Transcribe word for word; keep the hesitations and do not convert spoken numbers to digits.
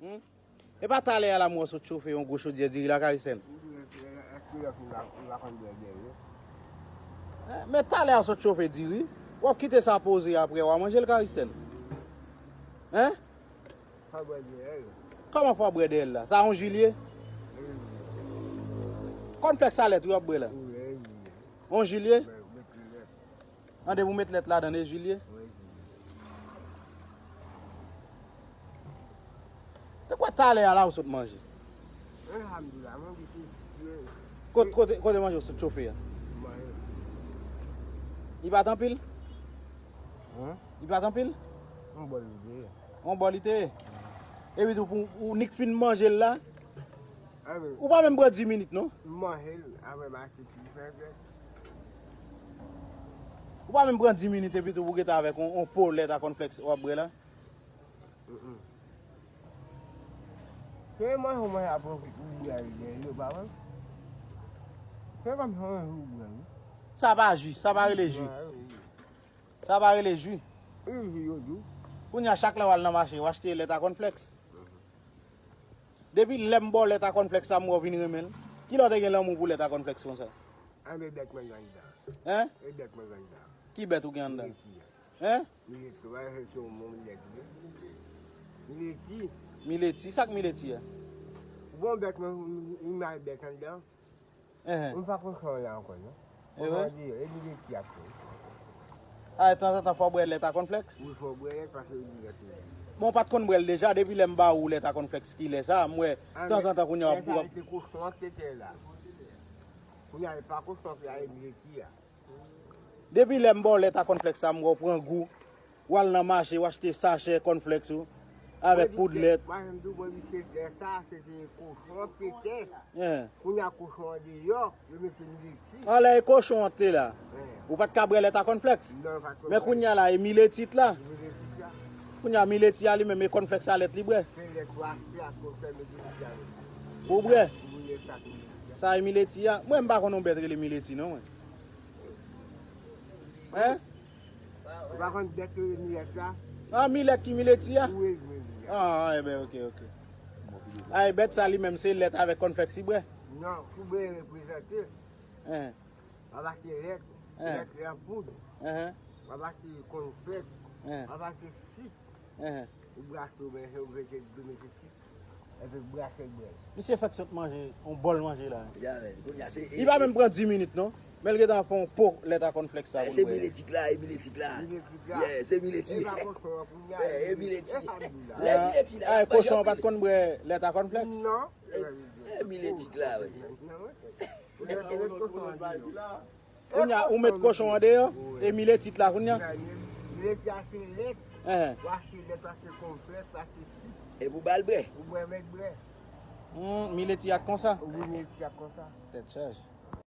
Hmm? E pa talè a la m wè w sot chofe yon gwo chodyè diri la, Karistèn. Eh, men talè a w sot chofe diri. W ap kite sa poze apre w a manje l, Karistèn. Hein? Kòman fò w bwè dèyè l la? Sa yon ji l ye? Kònflèks a lèt wi w ap bwè la. Yon ji l ye? An depi w met lèt ladan l, e ji l ye? Te kwè talè a la ou sot manje. Kot, kote, kote manje ou sot chofe a? Li pa t anpil? Li pa t anpil? Yon bò li te ye. Epi tou, pou, ou nik fin manje l la? Ou pa menm pran dis minit, non? M manje l, apre m achte ti fè fè. Ou pa menm pran dis minit epi tou pou gentan avèk on, on po lèt a kònflèks w ap bwè la? Mm, mm. Se manje w manje apre ou bwè li, yo pa wè. Se kòm se yon jou ou bwè, wi. Sa pa ji, sa pa rele ji. Sa pa rele ji. Wi, ji yo di w. Kounye a, chak lè w al nan mache, w achte lèt a kònflèks. Depi lè m ba w lèt a kònflèks sa, m wè w vin renmen l. Kilè w te gen lanmou pou lèt a kònflèks konsa? Anben bèt mwen gen anndan. Hein? E bèt mwen gen anndan. Ki bèt ou gen anndan? Mileti a. Hein? Mileti, w pa wè se yon mileti. Mileti. Mileti? Sa k mileti a? Bon, bèt mwen, m, m, m al bèt anndan. Enhen. M pa konn sa w la ankò, non. E vre? Kòman di, e mileti a tou. A, tanzantan fò w bwè lèt a kònflèks? Wi, fò w bwè lèt paske e mileti. Bon, w pa t konn bwè l deja, depi lè m ba ou lèt a kònflèks ki lè sa, m wè, tanzantan kounye a w ap. Lè sa, se kochon an k te la. Kounye a, e pa kochon an k la, e mileti a. Depi lè m ba w lèt a kònflèks sa, m wè w pran gou. W al nan mache, w achte sachè kònflèks ou, avèk poud lèt. Mwen menm tou, mwen misye lè sa, se te kochon an k te tè. Kounye a kochon an deyò, yo mete mileti. Anlè e kochon an k te la. Ou pa t ka bwè lèt a kònflèks. Non, pa t ka bwè. Men kounye a la, e mileti t la. Mileti t la. Kounye a mileti a li menm, e kònflèks a lèt li bwè. Se lèt ou achte ak kònflèks mileti a. Ou bwè. Wi, e sa k mileti a. Sa e mileti a. Mwen m pa konn yon bèt rele mileti non, mwen. Hein? Ou pa konn bèt yo ye milèt la? Ah, milèt ki mileti a? Wi, wi, wi. Ah, enben, ok, ok. Ah, e bèt sa li menm, se lèt avèk kònflèks li bwè? Non, pou bwè reprezante. Hein. W ap achte lèt, lèt la poud. Hein. W ap achte kònflèks. Hein. W ap achte sik. Hein. Ou brase, ou mete, ou mete dlo, mete sik. Epi brase bwè. Misye fèk sot manje, yon bòl manje la. Ya, men, kounye a se. Li pa menm pran dis minit, non. Men l gentan fè yon po lèt a kònflèks sa pou l bwè. Se mileti k la, e mileti k la. Mileti k la. Yeah, se mileti. E pa kochon an kounye a. Eh, e mileti. E mileti la. Ah, kochon an pa t konn bwè lèt a kònflèks? Non. E mileti k la, wi. Non, wi. Kounye a, ou met kochon an deyò, e mileti t la kounye a? Mileti a se lèt. Enhen. Ou achte lèt, ou achte kònflèks, ou achte sik. Epi ou ba l bwè. Ou bwè, mèt bwè. Hmm, mileti a konsa? Wi, mileti a konsa. Tèt chaje.